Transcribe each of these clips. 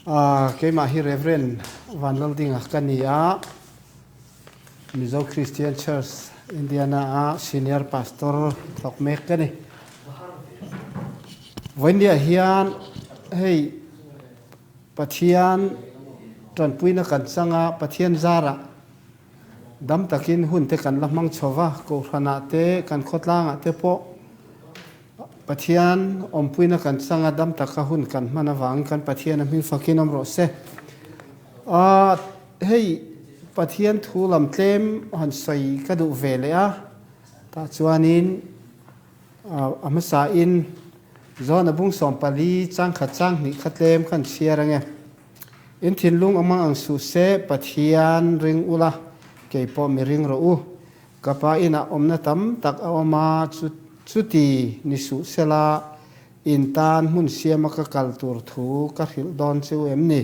Keimah hi Rev. Vanlaldinga ka ni a, Mizo Christian Church Indiana a Senior Pastor thawk mek ka ni. Vawiinniah hian hei Pathian tanpuina kan chang a, Pathian zarah dam takin hun te kan la hmang chho va, Kohhranah te kan khawtlangah te pawh Pathian awmpuina kan changa dam taka hun kan hman avangin kan Pathian a hming fakin awm rawh se. Aaa hei Pathian thu lam tlem han sawi ka duh ve leh a, tah chuanin a hmasain John a bung 14 changkhat changhnih kha tlem khan chhiar ange. In thinlung a hmang ang suh se, Pathian ring ula, kei pawh mi ring rawh u. Ka pa inah awmna tam tak a awm a, chuti ni suh sela in tan hmun siama ka kal tur thu ka hrilh dawn chu em ni?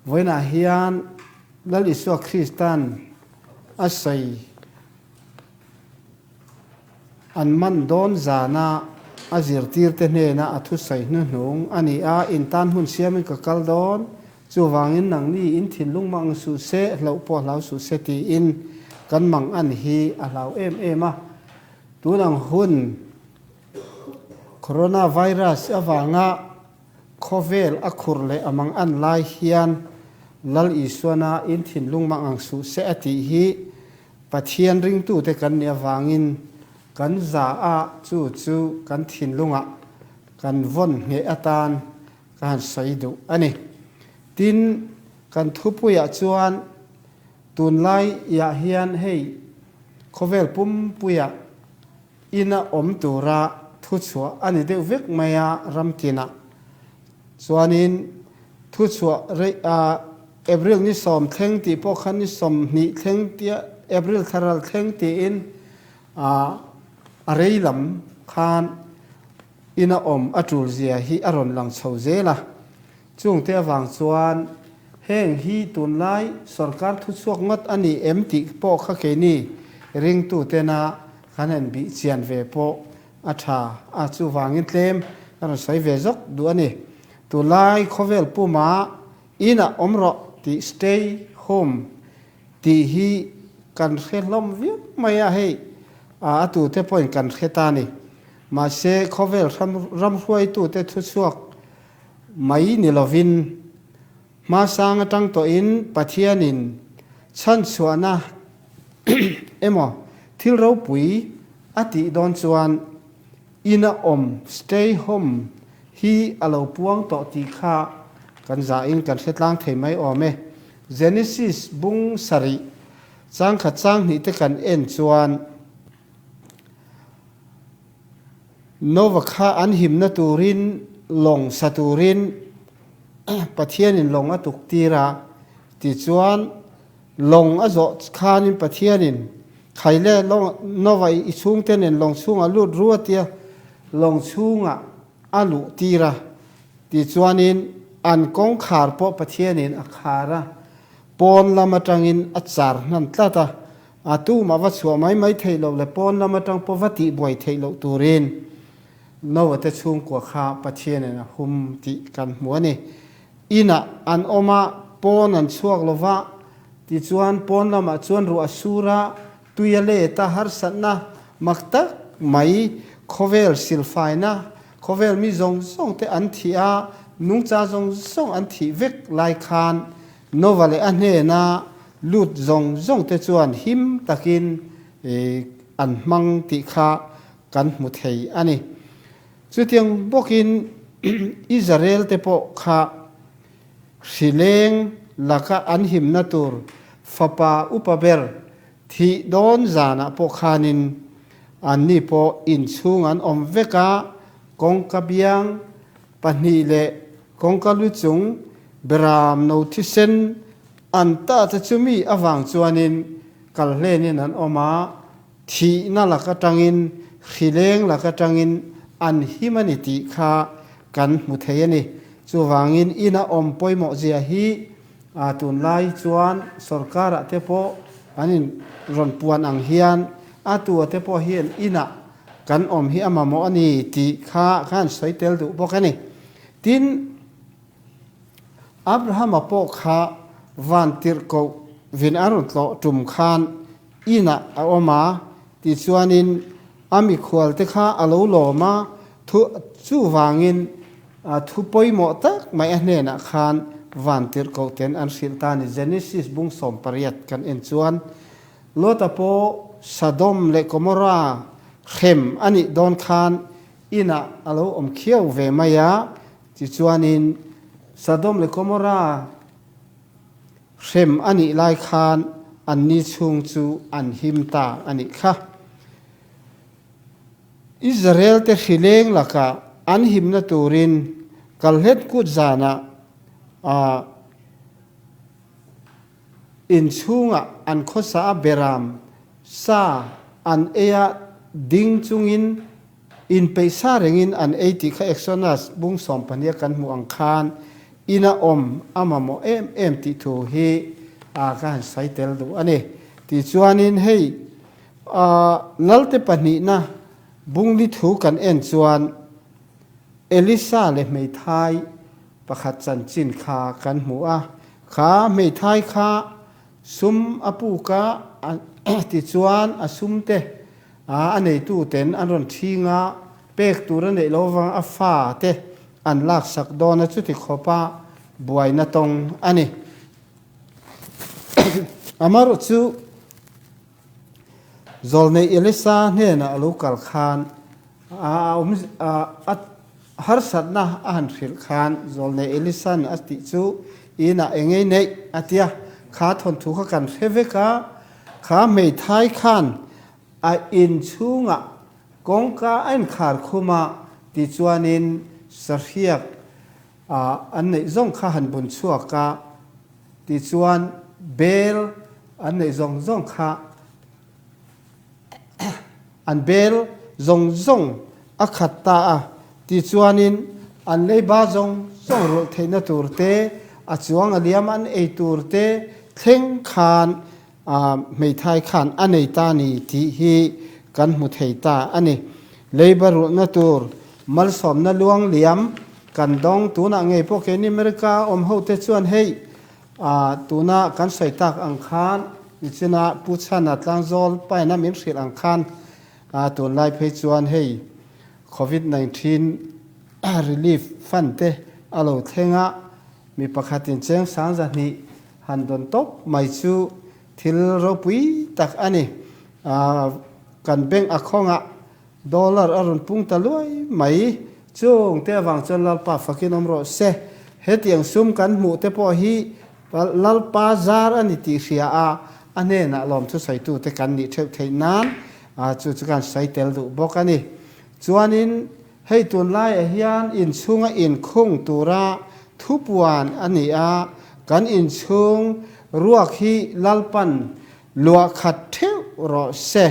Vawiinah hian Lal Isua Kristan a sawi an man dawn zana a zirtirte hnena a thusawi hnuhnung a ni a, in tan hmun siamin ka kal dawn Chuvangin nangni in thinlung mang suh se, hlauh pawh hlau suh se tiin kan mang an hi a hlau em em a. Tun ang hun Coronavirus avanga khawvel a khur leh a mang an lai hian Lal Isuana in thinlung mang ang suh se a tih hi Pathian ringtute kan nih avangin kan za a, chu chu kan thinlungah kan vawn ngheh atan Ka han sawi duh a ni. Tin, kan thupuiah chuan tunlaiah hian hei khawvel pumpuiah ina awm tura thuchhuah a ni deuh vek mai a ramtinah. Chuanin thuchhuah rei ah April ni sawm thleng tih pawh khan ni 20 thleng tia April thlaral thleng tiin ah a rei lam khan Ina awm a tul zia hi a rawn lang chho zel a, chungte avang chuan heng hi tunlai sorkar thuchhuak ngawt a ni em tih pawh kha keini ringtutena kan han bih chian ve pawh a tha a, chuvangin tlem ka rawn sawi ve zawk duh a ni. Tunlai khawvel puma inah awm rawh tih stay home tih hi kan hre hlawm viau mai a, hei a tute pawhin kan hre ta a ni. Mahse, khawvel ramhruaitute thuchhuak mai ni lovin, hmasang atang tawhin Pathianin chhanchhuahna emaw thil ropui a tih dawn chuan ina awm, stay home, hi a lo puang tawh tih kha kan zahin kan hre tlang thei mai awm e. Genesis bung sarih changkhat changhnih te kan en chuan, Nova kha an himna turin lawng sa turin Pathianin lawng a tuk tir a, tichuan lawng a zawh khanin Pathianin Khaile Nova i chhungte nen lawng chhungah lut ru a tia lawng chhungah a luh tir a, tichuanin an kawngkhar pawh Pathianin a khar a, pawn lam atangin a char hnan tlat a. A tumah va chhuah mai mai theih loh leh pawn lam atang pawh va tihbuai theih loh turin Noah te chhungkua kha Pathianin a hum tih kan hmu a ni. Inah an awm a, pawn an chhuak lo va, tichuan pawn lamah chuan ruah a sur a, tui a let a, harsatna mak tak mai khawvel silfaina, khawvel mi zawng zawng te an thih a, nungcha zawng zawng an thih vek lai khan Nova leh a hnena lut zawng zawng te chuan him takin an hmang tih kha kan hmu thei a ni. Chutiang bawkin Israel te pawh kha hrileng laka an himna tur fapa upa ber thih dawn zanah pawh khanin anni pawh inchhung an awm vek a, kawngka biang pahnih leh kawngka lu chung beram no thisen an ta te chu mi avang chuanin kal hlenin an awm a, thihna lak atangin hrileng lak atangin an him a ni tih kha kan hmu thei a ni. Chuvangin ina awm pawimawh zia hi tunlai chuan sorkarah te pawh an in rawn puan ang hian a tua te pawh hian inah kan awm hi a mamawh a ni tih kha khan sawi tel duh bawk a ni. Tin. Abrahama pawh kha vantirhkoh vin a rawn tlawh tum khan inah a awm a, tichuanin a mikhualte kha a lo lawm a, thu chuvangin thu pawimawh tak mai a hnenah khan vantirhkoh ten an hrilh ta a ni. Genesis bung 18 kan en chuan Lota pawh Sodom leh Gomorrah hrem a nih dawn khan inah a lo awm khiau ve mai a, tichuanin Sodom leh Gomorrah hrem a nih lai khan anni chhung chu an him ta a nih kha. Israel te hrileng lakah an himna turin kalhlet kut zanah a Inchhungah an khawsa a beram sa an ei a ding chungin inpeih sa rengin an ei tih kha Exodus bung 12 a kan hmuh ang khan ina awm a mamawh em em tih thu hi ka han sawi tel duh a ni. Tichuanin hei Lalte pahnihna bungli thu kan en chuan Elisa leh hmeithai Pakhat chanchin kha kan hmu a, kha hmeithai kha sum a puk a, tichuan a sum te a neitu ten an rawn thing a, pek tur a neih lo avang a fa te an laksak dawn a, chuti khawpa buaina tawng a ni. Amaherawhchu chu Zawlnei Elisa hnenah a lo kal khan a awm a harsatna a han hrilh khan Zawlnei Elisa'n a tih chu inah engei neih a tia, kha thawnthu kha kan hre vek a, kha hmeithai khan a inchhungah kawngka a inkhar khum a tichuanin sahriak an neih zawng kha han bun chhuak a tichuan bel an neih zawng zawng kha An bel zawng zawng a khat ta a, tichuanin an leiba zawng zawng rulh theihna tur te, a chuang a liam an ei tur te thleng khan hmeithai khan a nei ta ni tih hi kan hmu thei ta a ni. Leiba rulhna tur malsawmna luang liam kan dawng tunah ngei pawh keini America awm ho te chuan hei A, tuna kan sawi tak ang khan, nichina Pu Chhana tlangzawl paina min hrilh ang khan, a, tunlai phei chuan hei Covid 19 relief fund te a lo thleng a, mi pakhatin cheng 2000 han dawn tawp mai chu thil ropui tak a ni. A, kan bank a khawngah Dollar a rawn pung ta luai mai. Chung te avang chuan Lalpa fakin awm rawh se. Hetiang sum kan hmuh te pawh hi Lalpa zar a ni tih hria a, a hnenah lawmthu sawitu te kan nih theuh theih nan chu chu kan sawi tel duh bawk a ni. Chuanin hei tunlaiah hian inchhunga inkhung tura thupuan a ni a, kan inchhung ruak hi Lalpan Luah khat theuh rawh se.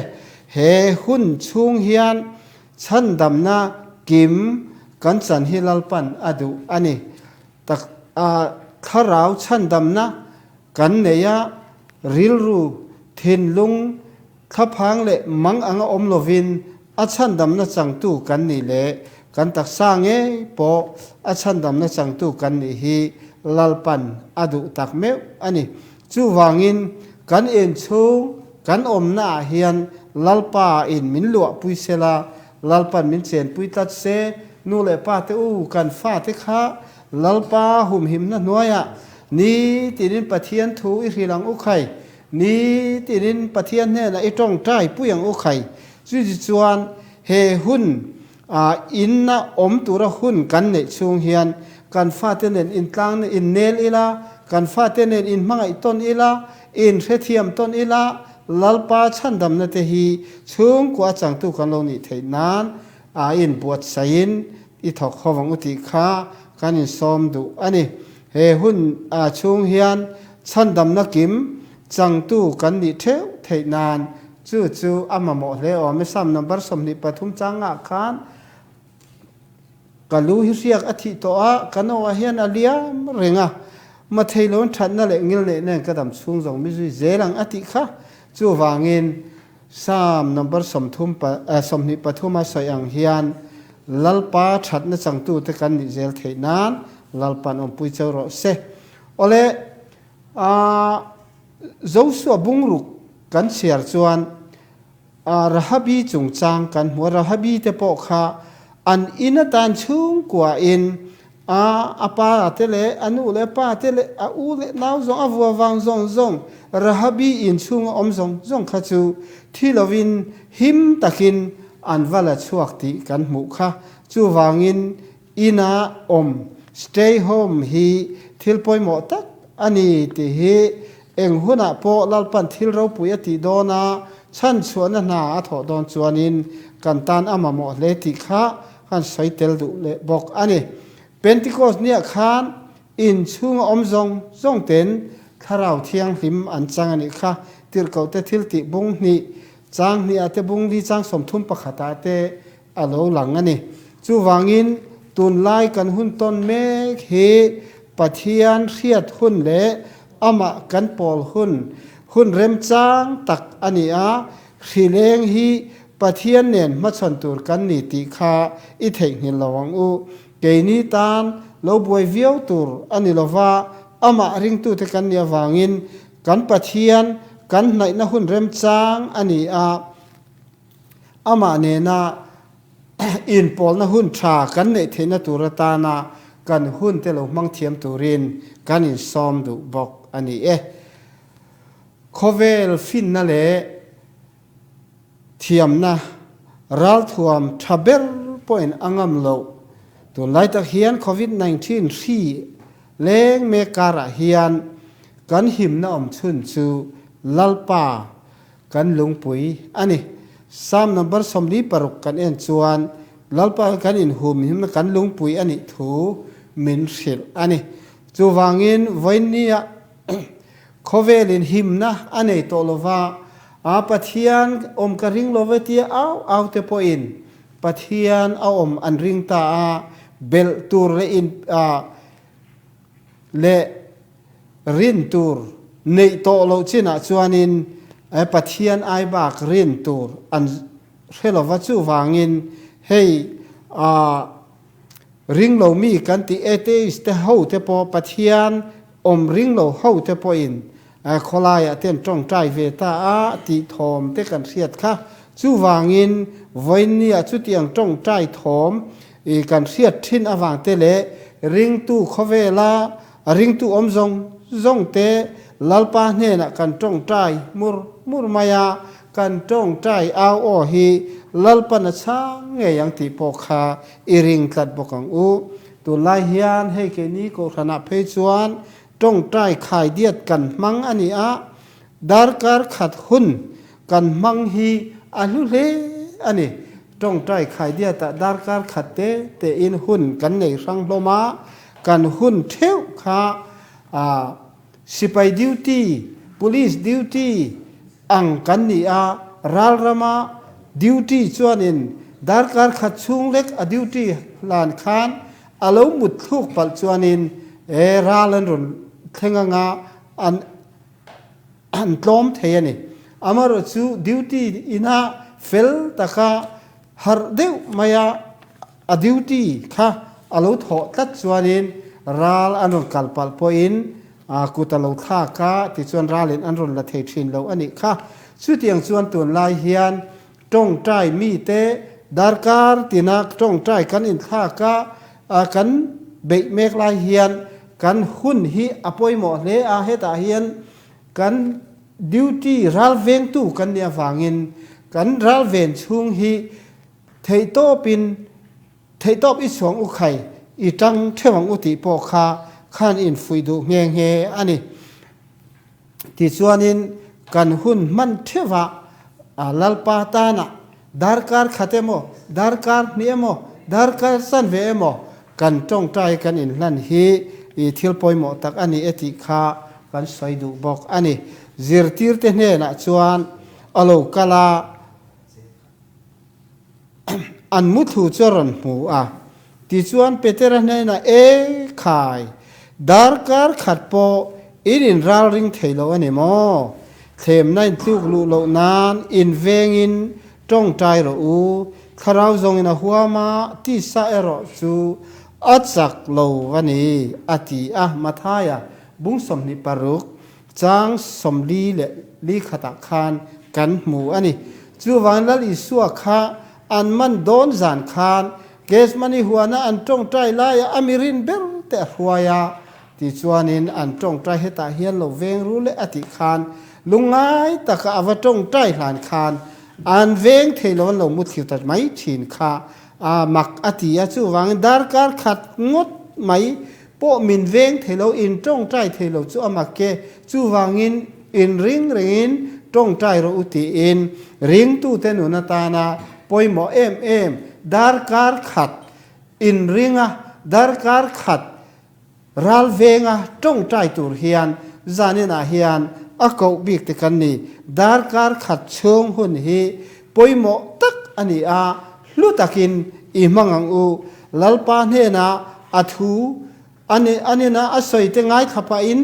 He hun chhung hian chhandamna kim kan chan hi Lalpan a duh a ni. Tak a thlarau chhandamna kan nei a, rilru, thinlung, thlaphang leh mang anga awm lovin a chhandamna changtu kan nih leh kan taksa ngei pawh a chhandamna changtu kan nih hi Lalpan a duh tak meuh a ni. Chuvangin, kan inchhung kan awmnaah hian Lalpa in min luahpui sela, Lalpan min chenpui tlat se, nu leh pa te u, kan fate kha Lalpa humhimna hnuaiah nitinin Pathian thu i hrilh ang u khai, nitinin Pathian hnenah i tawngtai pui ang u khai. Chuti chuan he hun A inna awm tura hun kan neih chhung hian kan fate nen intlang innel ila, kan fate nen inhmangaih tawn ila, inhrethiam tawn ila, Lalpa chhandamna te hi chhungkua changtu kan lo nih theih nan a inbuatsaihin i thawk ho vang u tih kha kan insawm duh a ni. He hun chhung hian chhandamna kim changtu kan nih theuh theih nan Chu chu a mamawh hle awm e. Psalm number 23 changah khan ka lu hi hriak a thih tawh a, ka no ah hian a liam reng a, mathei loin thatna leh ngil neih nen ka dam chhung zawng mi zui zel ang a tih kha. Chuvangin Psalm number 23 a sawi ang hian Lalpa thatna changtute kan nih zel theih nan Lalpa'n awmpui cheu rawh se. Awle, aah Josua bungruk kan chhiar chuan Rahabi chungchang kan hmu a, Rahabi te pawh kha an in atan chhungkuain a a pa te leh a nu leh pa te leh a u leh nau zawng a vua vang zawng zawng Rahabi inchhunga awm zawng zawng kha chu thi lovin him takin an va la chhuak tih kan hmuh kha. Chuvangin Ina awm, stay home, hi thil pawimawh tak a ni tih hi eng hunah pawh Lalpan thil ropui a tih dawn a, chhanchhuahna hna a thawh dawn chuanin kan tan a mamawh hle tih kha kan sawi tel duh leh bawk a ni. Pentecost niah khan in chhunga awm zawng zawng ten Thlarau Thianghlim an chang a nih kha. Tirhkohte thil tih bung hnih, chang hnih ah te bung li chang 30 pakhat ah te a lo lang a ni. Chuvangin, tunlai kan hun tawn mek hi Pathian hriat hun leh amah kan pawl hun, hun remchang tak a ni a, hrileng hi Pathian nen hmachhawn tur kan ni tih kha i theihnghilh lo ang u. Keini tan lo buai viau tur a ni lova, amah ringtute kan nih avangin kan Pathian kan hnaihna hun remchang a ni a, Amah nena inpawlna hun tha kan neih theihna tur atana kan hunte lo hmang thiam turin kan insawm duh bawk a ni e. Khawvel finna leh thiamna ralthuam tha ber pawhin a ngam loh. Tunlai tak hian Covid 19 hri leng mek karah hian kan himna awm chhun chu Lalpa Kan lungpui a ni. Psalm number 46 kan en chuan Lalpa hi kan inhumhimna kan lungpui a nih thu min hrilh a ni. Chuvangin vawiinnia khawvelin himna a nei tawh lova, a Pathian awm ka ring lo ve tia au au te pawhin Pathian a awm an ring ta a, belh tur leh in leh Rin tur neih tawh loh chinah chuanin Pathian ai bak rin tur an hre lova chuvangin hei ring lo mi kan tih atheist te ho te pawh Pathian awm ring lo ho te pawhin khawlaiah te an tawngtai ve ta a tih thawm te kan hriat kha. Chuvangin vawiinniah chutiang tawngtai thawm kan hriat thin avang te leh ringtu khawvela A ringtu awm zawng zawng te Lalpa hnenah kan tawngtai mur mur mai a, kan tawngtai au aw hi Lalpan a chhang ngei ang tih pawh kha i ring tlat bawk ang u. Tunlai hian hei keini Kohhranah phei chuan tawngtai khaidiat kan hmang a ni a, darkar khat hun kan hmang hi a hlu hle a ni. Tawngtai khaidiatah darkar khat te tein hun kan nei hrang hlawm a, Kan hun theuh kha sipai duty, police duty ang kan ni a, ral rama duty chuanin darkar khat chhung lek a duty hlan khan a lo mut thluk palh chuanin e ral an rawn thleng anga an an tlawm thei a ni. Amaherawh chu duty ina fel taka harh deuh maia A duty kha a lo thawh tlat chuanin ral an rawn kal palh pawhin kut a lo thlak a, tichuan ralin an rawn la thei thin lo a nih kha. Chutiang chuan tunlai hian tawngtai mite darkar tina tawngtai kan inthlak a, kan beih mek lai hian kan hun hi a pawimawh hle a, hetah hian kan duty ral vengtu kan nih avangin kan ral ven chhung hi Theihtawpin, theihtawp i chhuang u khai, i tang theuh ang u tih pawh kha khan infuih duh nghe nghe a ni. Tichuanin kan hun hman theuhah Lalpa tanah darkar khat emaw, darkar hnih emaw, darkar chanve emaw kan tawngtai kan inhlan hi i thil pawimawh tak a ni e tih kha kan sawi duh bawk a ni. Zirtirte hnenah chuan a lo kal a. An muthlu chu a rawn hmu a, tichuan Petera hnenah, E khai, darkar khat pawh in inral ring thei lo a ni maw? Thlemna in tluk luh loh nan in vengin tawngtai rawh u, thlarau zawngin a huam a, tisa erawh chu a chak lo a ni, a ti a. Mathaia. bung 26 chang 40 leh li khatah khan kan hmu a ni. Chuvangin Lal Isua kha an man dawn zan khan Gethsemane huana an tawngtai laia a mi rin ber te a hruai a, tichuanin an tawngtai hetah hian lo veng ru leh a tih khan lungngai taka a va tawngtai hlan khan an veng thei lo an lo muthlir ta mai thin kha a mak a ti a, chuvangin darkar khat ngawt mai pawh min veng thei lo, in tawngtai thei lo chu a mak e, chuvangin in ring rengin tawngtai rawh u tiin ringtute nun atana pawimawh em em darkar khat inringa darkar khat ral venga tawngtai tur hian zaninah hian a koh bik te kan ni. Darkar khat chhung hun hi pawimawh tak a ni a, hlu takin i hmang ang u. Lalpa hnenah a thu a ni a nena a sawi te ngaithla pahin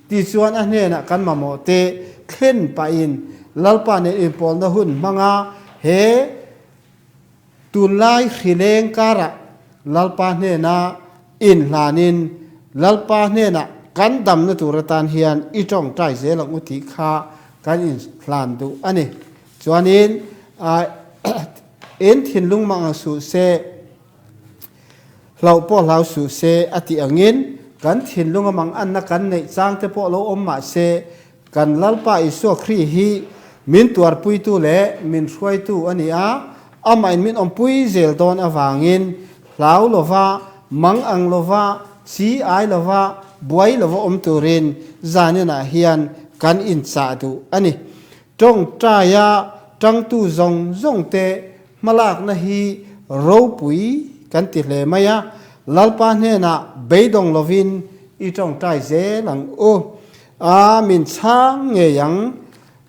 tichuan a hnenah kan mamawh te thlen pahin Lalpa nen inpawlna hun hmanga he Tunlai hrileng karah Lalpa hnena inhlanin Lalpa hnenah kan damna tur atan hian i tawngtai zel ang u tih kha kan inhlan duh a ni. Chuanin in thinlung mah ang suh se, hlauh pawh hlau suh se a tih angin kan thinlunga manganna kan neih chang te pawh lo awm mah se Kan Lalpa Isua Khrih hi min tuarpuitu leh min hruaitu a ni a, amahin min awmpui zel dawn avangin hlau lova, mang ang lova, chi ai lova, buai lova awm turin zaninah hian kan inchah duh a ni. Tawngtaia tangtu zawng zawngte hmalakna hi ropui kan ti hle mai a, Lalpa hnenah beidawng lovin i tawngtai zel ang u. A min chhang ngei ang,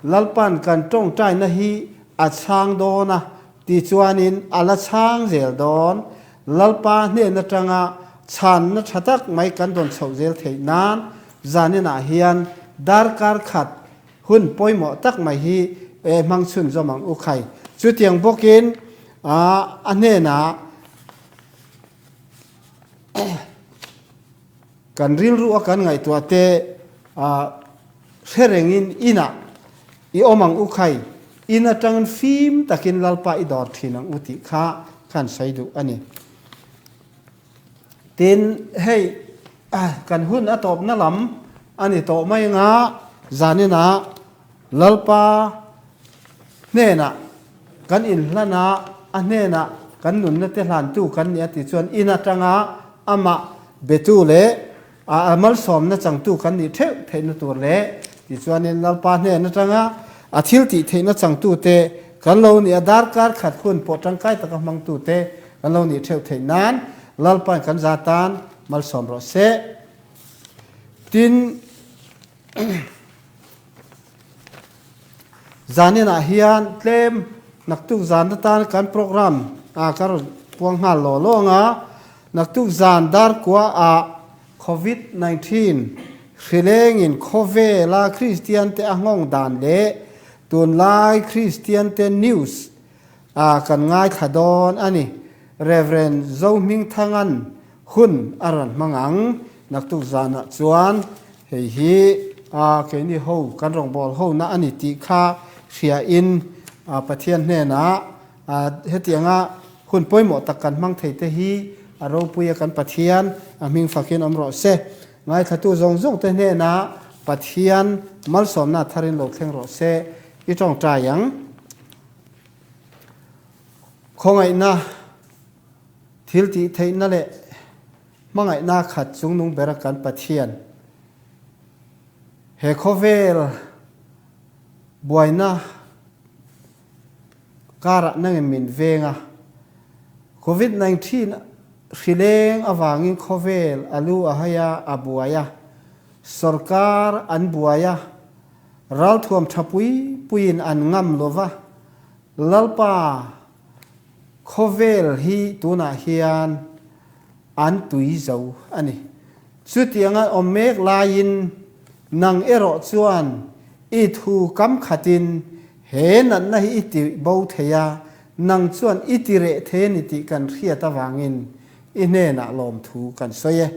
Lalpan kan tawngtaina hi a chhang dawn a tichuanin a la chhang zel dawn. Lalpa hnen atanga chhanna tha tak mai kan dawn chhoh zel theih nan zaninah hian darkar khat hun pawimawh tak mai hi hmang chhunzawm ang u khai. Chutiang bawkin a hnenah Kan rilru a kan ngaihtuah te hre rengin inah i awm ang u khai, in atangin fim takin Lalpa i dawr thin ang u tih kha khan sawi duh a ni. Tin, hei kan hun a tawpna lam a ni tawh mai anga zaninah Lalpa hnenah kan inhlan a, a hnenah kan nunna te hlantu kan ni a tih chuan in atanga amah betu leh a malsawmna changtu kan nih theuh theihna tur leh tichuanin Lalpa hnen atanga a thil tih theihna changtu te kan lo nih a, darkar khat hun pawh tangkai taka hmangtu te kan lo nih theuh theih nan Lalpain kan za tan malsawm rawh se. Tin. Zaninah hian tlem naktuk zan atan kan program ah ka rawn puang nghal law law ang a, naktuk zan darkua ah Covid 19 hrilengin khawvela Kristian te a nghawng dan leh tunlai Kristian te news ah kan ngaithla dawn a ni. Rev. Zohmingthangan hun a rawn hmang ang. Naktuk zanah chuan hei hi keini ho kan rawngbâwl hona a ni tih kha hriain Pathian hnenah hetianga hun pawimawh tak kan hmang thei te hi a ropui a kan Pathian a hming fakin awm rawh se. Ngaithlatu zawng zawng te hnenah Pathian malsawmna tharin lo thleng rawh se i tawngtai ang. Khawngaihna thil tih theihna leh hmangaihna khat chungnung bera kan Pathian he khawvel buaina karah nangin min veng a, Covid 19 hrileng avangin khawvel a lu a hai a, a buai a, sorkar an buai a, ralthuam tha pui puiin an ngam lova, Lalpa khawvel hi tunah hian an tui zo a ni. Chutianga awm mek laiin nang erawh chuan i thu kam khatin he natna hi i ti bo thei a, nang chuan i ti reh thei a ni tih kan hriat avangin i hnenah lawmthu kan sawi e.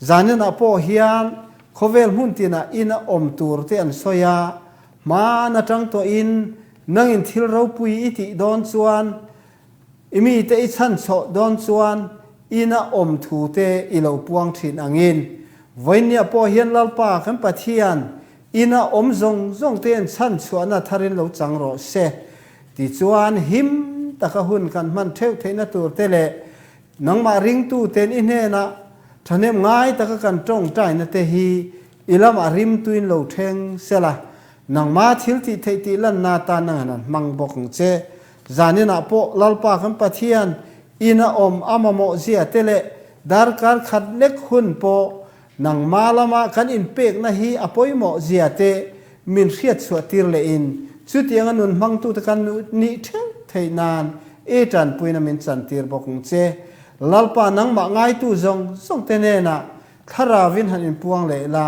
Zaninah pawh hian. Khawvel hmun tinah ina awm tur te an sawi a, hmaan atang tawhin nangin thil ropui i tih dawn chuan, i mite i chhan chhoh dawn chuan ina awm thu te i lo puang thin angin vawinia pawh hian Lalpa kan Pathian ina awm zawng zawng te an chhan chhuahna tharin lo chang rawh se. Tichuan him taka hun kan hman theuh theihna tur te leh Nangmah ringtuten i hnenah thahnem ngai taka kan tawngtaina te hi i lamah rimtuin lo thleng sela, nangma thil tih theih tih lanna atan nanghan an hmang bawk ang che. Zaninah pawh Lalpa kan Pathian ina awm a mamawh zia te leh darkar khat lek hun pawh Nangma lama kan inpekna hi a pawimawh zia te min hriatchhuah tir lehin chutianga nun hmangtute kan nih theuh theih nan i tanpuina min chantir bawk ang che. Lalpa nangmah ngaitu zawng zawng te hnenah thlaravin han inpuang leh la,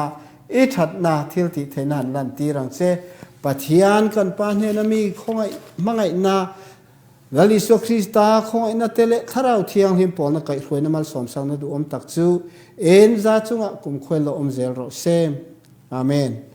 i thatna thil tih theihna han lantir ang che. Pathian kan Pa hnena mi khawngaih hmangaihna Lal Isua Krista khawngaihna te leh Thlarau Thianghlim pawlna kaihhruaina malsawmsakna duhawm tak chu en za chungah kumkhuain lo awm zel rawh se. Amen.